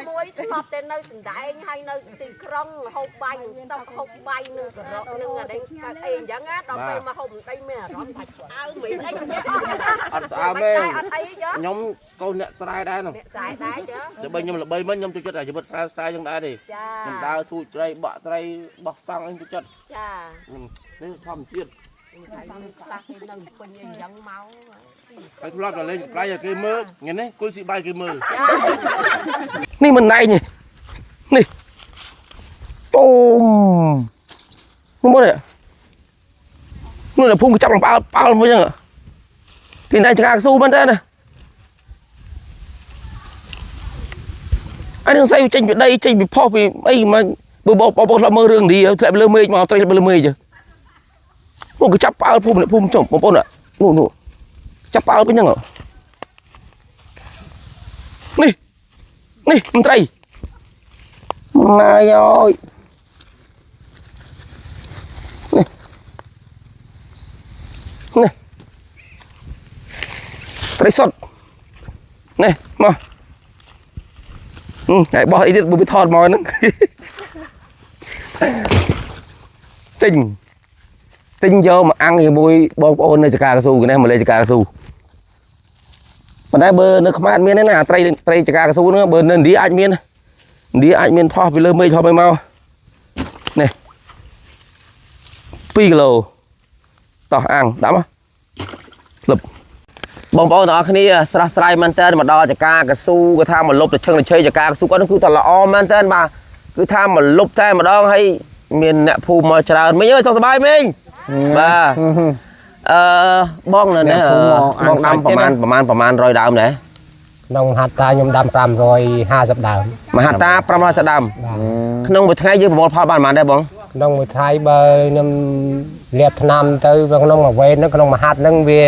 មួយធ្លាប់តែនៅសំដែងហើយនៅទីក្រុងហូបបាយនឹងតុកហូបបាយនឹងក្រកនឹងអីកើតអីអញ្ចឹងណាដល់ពេលមកហូបដីមានអារម្មណ៍ថាឆ្អើមមិនស្អីទេអត់ អត់ស្អើមទេ អត់អីចុះ ខ្ញុំកូនអ្នកស្រែដែរនោះ អ្នកស្រែដែរចុះ តែបើខ្ញុំល្បីមិនខ្ញុំចូលចិត្តអាជីវិតស្រែស្រែយ៉ាងដែរទេ ចា ខ្ញុំដើរទូចត្រីបក់ត្រីបោះតង់អីចូលចិត្ត ចា នេះធម្មជាតិ ខ្លះគេនៅពេញអីអញ្ចឹងមក ហើយធ្លាប់តែលេងប្រៃឲ្យគេមើលថ្ងៃនេះគុយស៊ីបាយគេមើល នេះមិនណៃនេះនេះអូមកនេះនោះតែភូមិចាប់លំផ្អើលផ្អើលមួយហ្នឹងទីណៃចកាស៊ូមែនតើណាអានេះស្អីចេញពីដីចេញពីផុសពីអីមកបើបងបងធ្លាប់មើលរឿងនេះធ្លាប់លើមេឃមកត្រីលើមេឃមកគេចាប់ផ្អើលភូមិភូមិចុះបងប្អូននោះនោះចាប់ផ្អើលពេញហ្នឹងនេះនេះមន្ត្រី ម៉ាយអើយនេះនេះត្រីសុតនេះមកហើយបោះអីទៀតបើវាថតមកហ្នឹងទិញទិញយកមកអាំងជាមួយបងប្អូននៅចកាកស៊ូគេនេះមកលេចកាកស៊ូប៉ុន្តែបើនៅខ្មែរអត់មានទេណាត្រីត្រីចកាកស៊ូហ្នឹងបើនៅឥណ្ឌាអាចមានណា ឥណ្ឌាអាចមានផុសពីលើមេឃផុសไปមកនេះ2គីឡូតោះអាំងដាក់មកលឹបបងប្អូនទាំងអស់គ្នាស្រស់ស្រាយមែនតើមកដល់ចកាកស៊ូគឺថាមកលុបទៅឈឹងទៅឆេចកាកស៊ូគាត់នោះគឺថាល្អមែនតើបាទគឺថាមកលុបតែម្ដងហើយមានអ្នកភូមិមកច្រើនមីងអើយសុខសប្បាយមីងបាទអឺបងនៅនេះបងដាំប្រហែលប្រហែលប្រហែល100ដើមដែរ ក្នុងមហត្តាខ្ញុំដាំ550ដើម មហត្តា550ដើម បាទ ក្នុងមួយថ្ងៃយើងប្រមូលផលបានប៉ុន្មានដែរបង ក្នុងមួយថ្ងៃបើខ្ញុំលាបថ្នាំទៅវាក្នុងមួយវេនហ្នឹងក្នុងមហាត់ហ្នឹងវា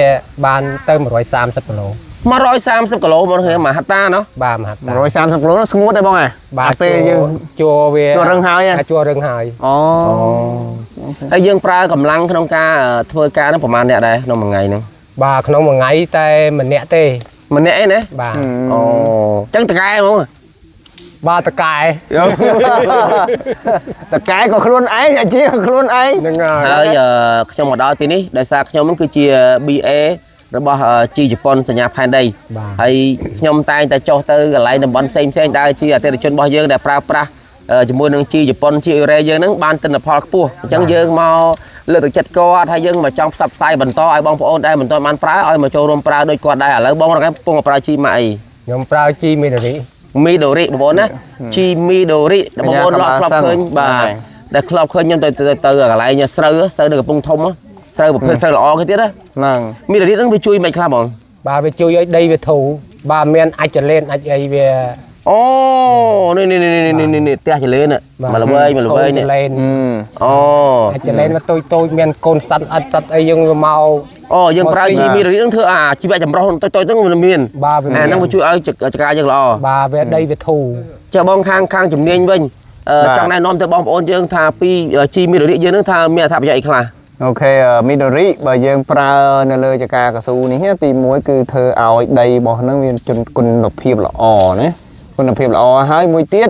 បានទៅ130គីឡូ 130គីឡូមកគ្នាមហត្តាណោះ បាទមហត្តា 130គីឡូស្ងួតទេបងហ៎ បាទ ពេលយើង ជួវា ជួរឹងហើយហ៎ ជួរឹងហើយ អូ ហើយយើងប្រើកម្លាំងក្នុងការធ្វើការហ្នឹងប្រហែលអ្នកដែរក្នុងមួយថ្ងៃហ្នឹង បាទក្នុងមួយថ្ងៃតែម្នាក់ទេ ម្នាក់ឯណា បាទ អូចឹងតកែហ្មង បាទតកែ តកែក៏ខ្លួនឯងអាជាក៏ខ្លួនឯង ហ្នឹងហើយ ហើយខ្ញុំមកដល់ទីនេះដោយសារខ្ញុំហ្នឹងគឺជា BA របស់ជីជប៉ុនសញ្ញាផែនដី បាទ ហើយខ្ញុំតែងតែចុះទៅកន្លែងតំបន់ផ្សេងផ្សេងដែលជាអតិថិជនរបស់យើងដែលប្រើប្រាស់ជាមួយនឹងជីជប៉ុនជីអ៊ូរ៉េយើងហ្នឹងបានទិន្នផលខ្ពស់អញ្ចឹងយើងមកលើកទឹកចិត្តគាត់ហើយយើងមកចង់ផ្សព្វផ្សាយបន្តឲ្យបងប្អូនដែលមិនទាន់បានប្រើឲ្យមកចូលរួមប្រើដូចគាត់ដែរឥឡូវបងរកកំពុងប្រើជីម៉ាក់អី ខ្ញុំប្រើជីមីដូរី មីដូរីបងប្អូនណាជីមីដូរីបងប្អូនធ្លាប់ធ្លាប់ឃើញបាទដែលធ្លាប់ឃើញខ្ញុំទៅទៅកន្លែងស្រូវស្រូវនៅកំពង់ធំស្រូវប្រភេទស្រូវល្អគេទៀតណា ហ្នឹង មីដូរីហ្នឹងវាជួយមិនខ្លះបង បាទវាជួយឲ្យដីវាធូរបាទមានអាចចលេនអាចអីវា អូនេះនេះនេះនេះនេះផ្ទះចលេនមកល្វើយមកល្វើយនេះ ចលេន អូ អាចចលេនវាតូចតូចមានកូនសត្វអត់សត្វអីយើងវាមក អូយើងប្រើជីមីដូរីហ្នឹងធ្វើអាជីវៈចម្រុះតូចតូចហ្នឹងវាមាន បាទវា អាហ្នឹងវាជួយឲ្យចកាយើងល្អ បាទវាដីវាធូរ ចេះបងខាងខាងជំនាញវិញចង់ណែនាំទៅបងប្អូនយើងថាពីជីមីដូរីយើងហ្នឹងថាមានអត្ថប្រយោជន៍អីខ្លះ អូខេមីដូរីបើយើងប្រើនៅលើចកាកស៊ូនេះទី1គឺធ្វើឲ្យដីរបស់ហ្នឹងមានគុណភាពល្អណាគុណភាពល្អហើយមួយទៀត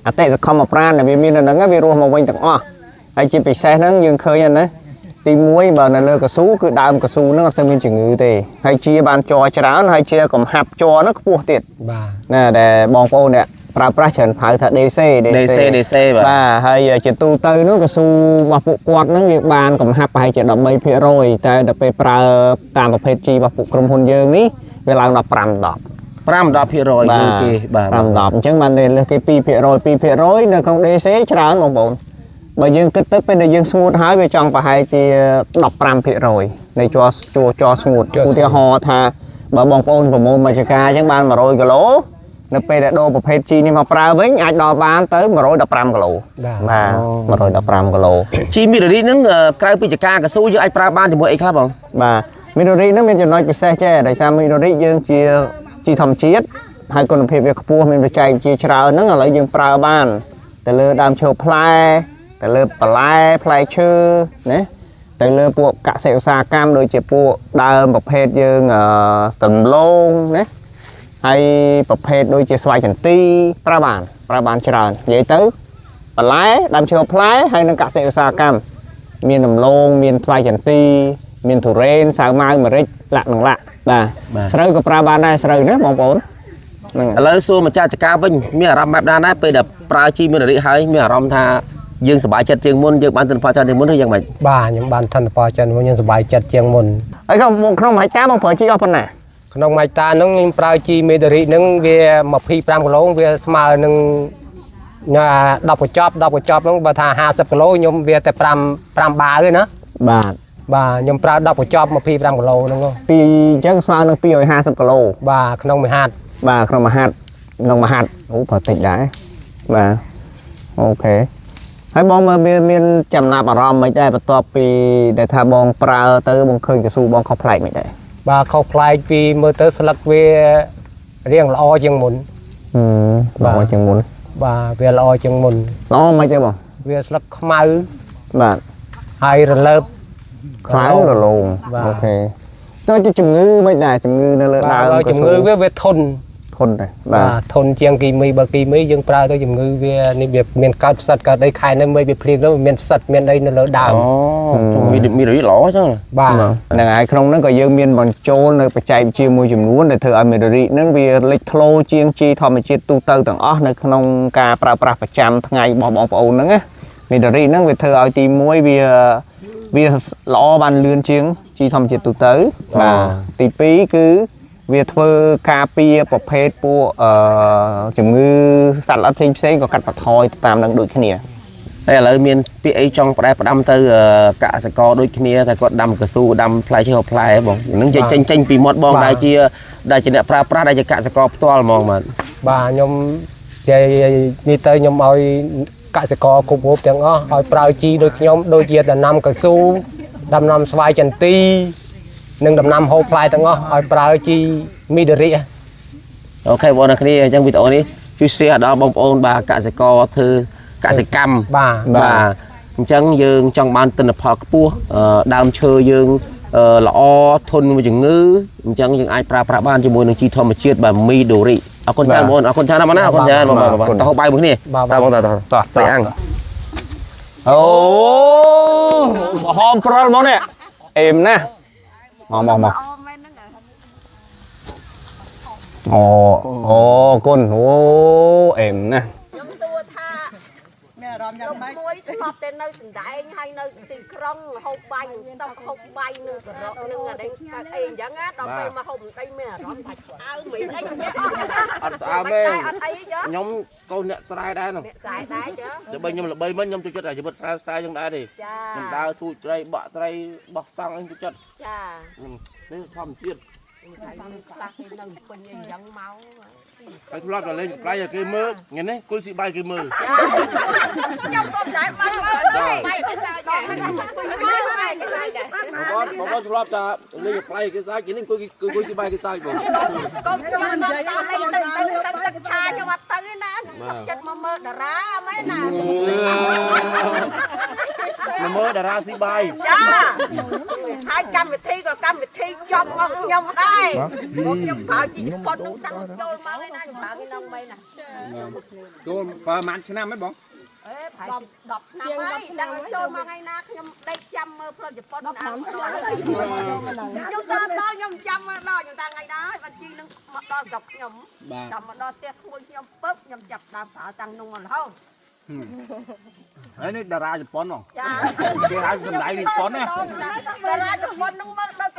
អតិសកម្មប្រាណដែលវាមាននៅហ្នឹងវារស់មកវិញទាំងអស់ហើយជាពិសេសហ្នឹងយើងឃើញណាទី1បើនៅលើកស៊ូគឺដើមកស៊ូហ្នឹងអត់សូវមានជំងឺទេហើយជាបានជ័រច្រើនហើយជាកំហាប់ជ័រហ្នឹងខ្ពស់ទៀត បាទ ណាដែលបងប្អូនអ្នកប្រើប្រាស់ច្រើនហៅថា DC DC DC បាទ បាទហើយជាទូទៅនោះកស៊ូរបស់ពួកគាត់ហ្នឹងវាបានកំហាប់ប្រហែលជា13%តែដល់ពេលប្រើតាមប្រភេទ G របស់ពួកក្រុមហ៊ុនយើងនេះវាឡើងដល់5 10 5 10%លើគេបាទ 5 10អញ្ចឹងបានលើសគេ2% 2%នៅក្នុង DC ច្រើនបងប្អូនបើយើងគិតទៅពេលដែលយើងស្ងួតហើយវាចង់ប្រហែលជា15%នៃជ័រជ័រស្ងួតឧទាហរណ៍ថាបើបងប្អូនប្រមូលមួយចកាអញ្ចឹងបាន100គីឡូនៅពេលដែលដូរប្រភេទ G នេះមកប្រើវិញអាចដល់បានទៅ115គីឡូ បាទ បាទ115គីឡូ ជីមីដូរីហ្នឹងក្រៅពីចកាកស៊ូយើងអាចប្រើបានជាមួយអីខ្លះបង បាទមីដូរីហ្នឹងមានចំណុចពិសេសចេះដោយសារមីដូរីយើងជាជីធម្មជាតិហើយគុណភាពវាខ្ពស់មានបច្ចេកវិទ្យាច្រើនហ្នឹងឥឡូវយើងប្រើបានទៅលើដើមឈើផ្លែទៅលើបន្លែផ្លែឈើណាទៅលើពួកកសិឧស្សាហកម្មដូចជាពួកដើមប្រភេទយើងដំឡូងណា ហើយប្រភេទដូចជាស្វាយចន្ទីប្រើបានប្រើបានច្រើននិយាយទៅបន្លែដើមឈើផ្លែហើយនិងកសិឧស្សាហកម្មមានដំឡូងមានស្វាយចន្ទីមានទុរេនសាវម៉ាវម្រេចលាក់និងលាក់បាទស្រូវក៏ប្រើបានដែរស្រូវណាបងប្អូនហ្នឹង ឥឡូវសួរម្ចាស់ចការវិញមានអារម្មណ៍បែបណាដែរពេលដែលប្រើជីមានរីហើយមានអារម្មណ៍ថាយើងសប្បាយចិត្តជាងមុនយើងបានទិន្នផលច្រើនជាងមុនឬយ៉ាងម៉េច បាទខ្ញុំបានថនផលច្រើនមុនខ្ញុំសប្បាយចិត្តជាងមុន ហើយក្នុងក្នុងមួយហិកតាបងប្រើជីអស់ប៉ុណ្ណា ក្នុងមួយហិកតាហ្នឹងខ្ញុំប្រើជីមេដារីហ្នឹងវា25គីឡូវាស្មើនឹង10កញ្ចប់10កញ្ចប់ហ្នឹងបើថា50គីឡូខ្ញុំវាតែ5បាវទេណា បាទ បាទខ្ញុំប្រើ10កញ្ចប់25គីឡូហ្នឹង ពីអញ្ចឹងស្មើនឹង250គីឡូ បាទក្នុងមួយហាត់ បាទក្នុងមួយហាត់ក្នុងមួយហាត់អូប្រើតិចដែរបាទ OK ហើយបងមើលមានមានចំណាប់អារម្មណ៍មិនដែរបន្ទាប់ពីដែលថាបងប្រើទៅបងឃើញកស៊ូបងខុសប្លែកមិនដែរ បាទខុសប្លែកពីមើលទៅស្លឹកវារៀងល្អជាងមុន ល្អជាងមុន បាទវាល្អជាងមុន ល្អមិនទេបង វាស្លឹកខ្មៅ បាទ ហើយរលើប ខ្មៅរលោង OK ទៅជាជំងឺមិនដែរជំងឺនៅលើដើម ជំងឺវាវាធន់ ធន់ដែរបាទ ធន់ជាងគីមីបើគីមីយើងប្រើទៅជំងឺវានេះវាមានកើតផ្សិតកើតអីខែនេះមេវាភ្លៀងទៅមានផ្សិតមានអីនៅលើដើម អូមានមានរីល្អចឹង បាទ ហ្នឹងហើយក្នុងហ្នឹងក៏យើងមានបញ្ចូលនៅបច្ចេកវិទ្យាមួយចំនួនដែលធ្វើឲ្យមេរីហ្នឹងវាលេចធ្លោជាងជីធម្មជាតិទូទៅទាំងអស់នៅក្នុងការប្រើប្រាស់ប្រចាំថ្ងៃរបស់បងប្អូនហ្នឹងណាមេរីហ្នឹងវាធ្វើឲ្យទី1វាវាល្អបានលឿនជាងជីធម្មជាតិទូទៅបាទទី2គឺវាធ្វើការពារប្រភេទពួកជំងឺសត្វល្អិតផ្សេងផ្សេងក៏កាត់បន្ថយតាមនឹងដូចគ្នា ហើយឥឡូវមានពាក្យអីចង់ផ្ដែផ្ដាំទៅកសិករដូចគ្នាតែគាត់ដាំកស៊ូដាំផ្លែឈើផ្លែបងហ្នឹងចេញចេញពីមាត់បងដែលជាអ្នកប្រើប្រាស់ដែលជាកសិករផ្ទាល់ហ្មងបាទ បាទខ្ញុំនិយាយនេះទៅខ្ញុំឲ្យកសិករគ្រប់រូបទាំងអស់ឲ្យប្រើជីដូចខ្ញុំដូចជាដំណាំកស៊ូដំណាំស្វាយចន្ទីនិងដំណាំហូបផ្លែទាំងអស់ឲ្យប្រើជីមីដារី OK បងប្អូនអ្នកគ្នាអញ្ចឹងវីដេអូនេះជួយ share ដល់បងប្អូនបាទកសិករធ្វើកសិកម្ម បាទ បាទអញ្ចឹងយើងចង់បានទិន្នផលខ្ពស់ដើមឈើយើងល្អធន់មួយជំងឺអញ្ចឹងយើងអាចប្រើប្រាស់បានជាមួយនឹងជីធម្មជាតិបាទមីដូរីអរគុណច្រើនបងប្អូនអរគុណច្រើនណាស់បងណាអរគុណច្រើនបងបាទតោះហូបបាយមួយគ្នាបាទបងតោះ តោះ ទៅអាំង អូហមព្រុលមកនេះអេមណាស់មកមកមកអូអូគុណអូអេមណាស់ ខ្ញុំសួរថាមានអារម្មណ៍យ៉ាងម៉េចមួយធ្លាប់តែនៅសណ្ដែងហើយនៅទីក្រុងហូបបាយនឹងតុហូបបាយនឹងក្រកនឹងអីកើតអីអញ្ចឹងណាដល់ពេលមកហូបដីមានអារម្មណ៍ថាឆ្អើមិនស្អីខ្ញុំ អត់អើទេ អត់អីចុះ ខ្ញុំកូនអ្នកស្រែដែរនោះ អ្នកស្រែដែរចុះ ទៅបីខ្ញុំល្បីមិនខ្ញុំចូលចិត្តអាជីវិតស្រែស្រែចឹងដែរទេ ចា ខ្ញុំដើរទូចត្រីបក់ត្រីបោះតង់អីចូលចិត្ត ចា នេះធម្មជាតិ ខ្លះគេនៅពេញអីចឹងមក ហើយធ្លាប់តែលេងកំប្លែងឲ្យគេមើលថ្ងៃនេះគុលស៊ីបាយគេមើល ខ្ញុំក៏ដែរបានមើលដែរបាយគេសើចដែរមើលបាយគេសើចដែរ បងបងបងធ្លាប់តែលេងកំប្លែងគេសើចគេនេះអង្គុយស៊ីបាយគេសើចបង កុំខ្ញុំមិននិយាយទៅទៅទៅទឹកឆាខ្ញុំអត់ទៅណាចិត្តមកមើលតារាមែនណា មកមើលតារាស៊ីបាយ ចាហើយកម្មវិធីក៏កម្មវិធីចប់មកខ្ញុំដែរពួកខ្ញុំប្រើជីជប៉ុននោះតាំងចូលមកឯណាខ្ញុំប្រើក្នុងមែនណា ចូលប្រហែលឆ្នាំហ្នឹងបង អេប្រហែល10ឆ្នាំហើយតាំងចូលមកថ្ងៃណាខ្ញុំដេកចាំមើលផ្លូវជប៉ុនណាខ្ញុំតតខ្ញុំចាំមើលដល់ខ្ញុំតាថ្ងៃណាហើយបានជីនឹងមកដល់ស្រុកខ្ញុំដល់មកដល់ផ្ទះក្មួយខ្ញុំពឹបខ្ញុំចាប់ដើមប្រើតាំងនោះមករហូត ហើយនេះតារាជប៉ុនហ្មង ចា គេហៅសម្ដែងជប៉ុនណា តារាជប៉ុននោះមើលដូច